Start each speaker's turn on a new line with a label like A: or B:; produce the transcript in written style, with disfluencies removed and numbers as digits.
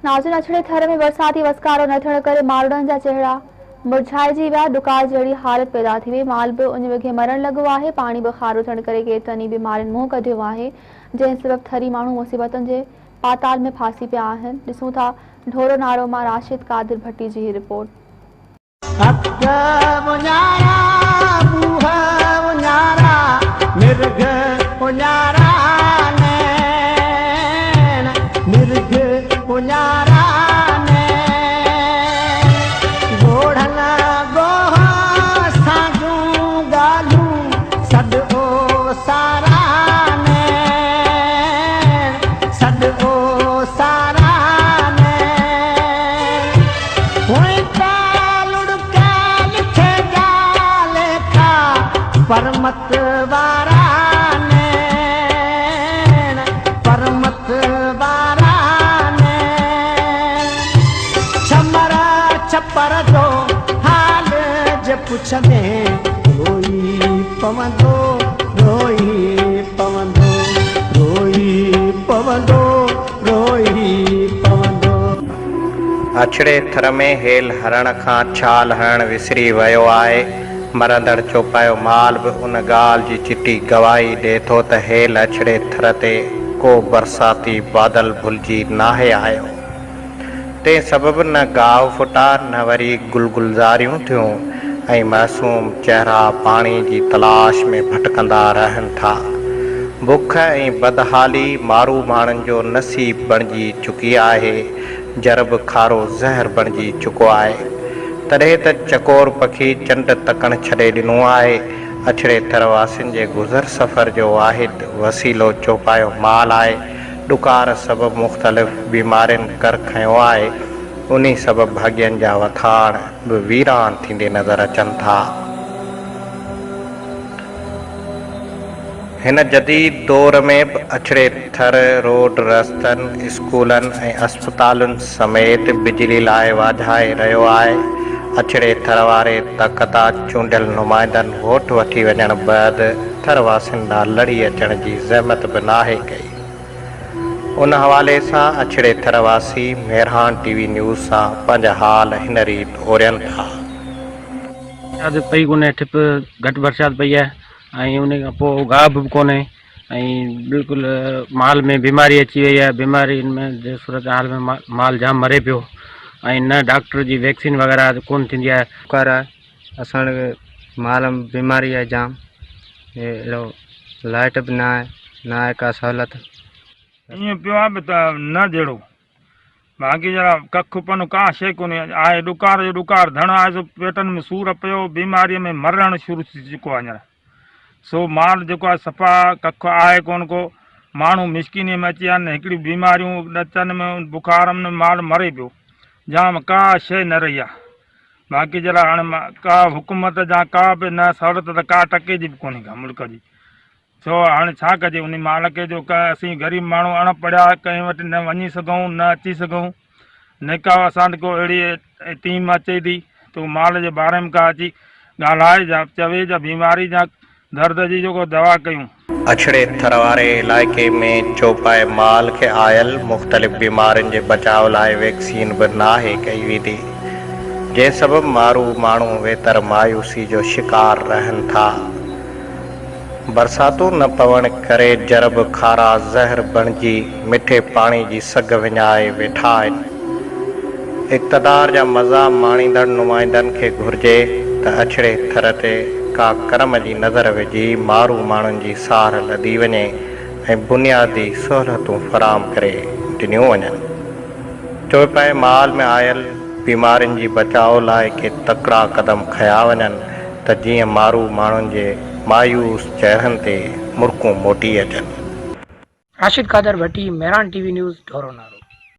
A: ناظرين اڇڙي ٿر ۾ برساتي وسڪارو نه ٿيڻ ڪري ماروئڙن جا چهرا مرجهائجي ويا، ڏڪار جهڙي حالت پيدا ٿي وئي، مال به اڃ وگهي مرڻ لڳو آهي، پاڻي به کارو ٿيڻ ڪري ڪيترن ئي بيمارين منهن ڪڍيو آهي، جنهن سبب ٿري ماڻهو مصيبتن جي پاتال ۾ ڦاسي پيا آهن، ڏسون ٿا ڍورو نارو مان راشد قادر ڀٽي جي هي رپورٽ.
B: اک اڃارا، منهن اڃارا، نرگهه اڃارا نيڻ، نرگهه اڃارا نيڻ. ڳوڙهن ڳوهه سانجون ڳالهيون، سڏ او سارا نيڻ، سڏ او سارا نيڻ. هونئن ته لڙڪ لکي جا ليکا، پرمت وارا نيڻ، پرمت وارا نيڻ. ڇمر ڇپر جو حال جي پڇندين، روئي پوندو، روئي پوندو، روئي پوندو، روئي پوندو.
C: اڇڙي ٿر ۾ هيل هرڻ کان ڇال هڻڻ وسري ويو آهي. مرندڙ چوپايو مال به ان ڳالهه جي چٽي گواهي ڏئي ٿو ته هيل اڇڙي ٿر تي ڪو برساتي بادل ڀلجي ناهي آيو. تنهن سبب نه گاهه ڦٽا نه وري گل گلزاريون ٿيون ۽ معصوم چهرا پاڻي جي تلاش ۾ ڀٽڪندا رهن ٿا. بک ۽ بدحالي مارو ماڻهن جو نصيب بڻجي چڪي آهي. جر به کارو زهر بڻجي چڪو آهي. تڏهن ته چڪور پکي چنڊ تڪڻ ڇڏي ڏنو آهي. اڇڙي ٿر واسين جي گذر سفر جو واحد وسيلو چوپايو مال آهي. ڏڪار سبب مختلف بيمارين ڪر کنيو آهي. انهي سبب ڀاڳين جا وٿاڻ به ويران ٿيندي نظر اچن ٿا. هن جديد دور ۾ به اڇڙي ٿر روڊ رستن، اسڪولن ۽ اسپتالن سميت بجلي لاء واجهائي رهيو آهي. اڇڙي ٿر واري تڪ تان چونڊيل نمائندن ووٽ وٺي وڃڻ بعد ٿر واسين ڏانهن لڙي اچڻ جي زحمت به ناهي ڪئي. ان حوالي سان اڇڙي ٿر واسي مهراڻ ٽي وي نيوز سان پنهنجا حال هن ريت اورين ٿا.
D: برسات پئي ڪونهي ٺپ گهٽ برسات پئي آهي ۽ ان کان پوء گاهه به ڪونهي ۽ بلڪل مال ۾ بيماري اچي وئي آهي بيماري ۾ جي صورت حال ۾ مال جام مري پيو ۽ نه ڊاڪٽر جي ويڪسين وغيره ڪون ٿيندي آهي.
E: ڏڪار آهي اسان کي مال ۾ بيماري آهي جام اهڙو لائٽ به نه آهي نه آهي ڪا سهولت.
F: ائين پيو آهي به ته نه جهڙو باقي جهڙا ڪک پن ڪا شيء ڪونهي آهي ڏڪار جو ڏڪار ڌڻ آهي سو پيٽن ۾ سور پيو بيماريء ۾ مرڻ شروع ٿي چڪو آهي هينئر سو مال جيڪو آهي صفا ڪک آهي ڪونه ڪو ماڻهو مسڪينيء ۾ اچي ويا آهن هڪڙيون بيماريون ڏچن ۾ بخار ۾ مال مري پيو جام ڪا شيء نه رهي آهي باقي جهڙا هاڻي ڪا حڪومت جا ڪا به نه سهولت ته ڪا ٽڪي جي به ڪونهي ڪا ملڪ جي سو هاڻي ڇا ڪجي انهي مال کي جو اسين غريب ماڻهو اڻ پڙهيا ڪنهن وٽ نه وڃي سگهون نه اچي سگهون نه ڪا اسان وٽ ڪو اهڙي ٽيم اچي ٿي ته مال جي باري ۾ ڪا اچي ڳالهائي يا چوي يا بيماري يا درد جي جو ڪو دوا ڪيون.
C: اڇڙي ٿر واري علائقي ۾ چوپائي مال کي آيل مختلف بيمارين جي بچاء لاء ويڪسين به ناهي ڪئي ويندي جنهن سبب مارو ماڻهو ويتر مايوسي جو شڪار رهن ٿا. برساتون نه پوڻ ڪري جر به کارا زهر بڻجي مٺي پاڻي جي سگهه وڃائي ويٺا آهن. اقتدار جا مزا ماڻيندڙ نمائندن کي گهرجي ته اڇڙي ٿر تي ڪا ڪرم جي نظر وجهي مارو ماڻهن جي سار لڌي وڃي ۽ بنيادي سهولتون فراهم ڪري ڏنيون وڃن. چوپائي مال ۾ آيل بيمارين جي بچاء لاء ڪي تڪڙا قدم کنيا وڃن ته جيئن مارو ماڻهن جي مايوس چهرن تي مرڪون موٽي اچن.
G: Rashid Qadir Bhatti, Mehran T V news, Dhoro Naro.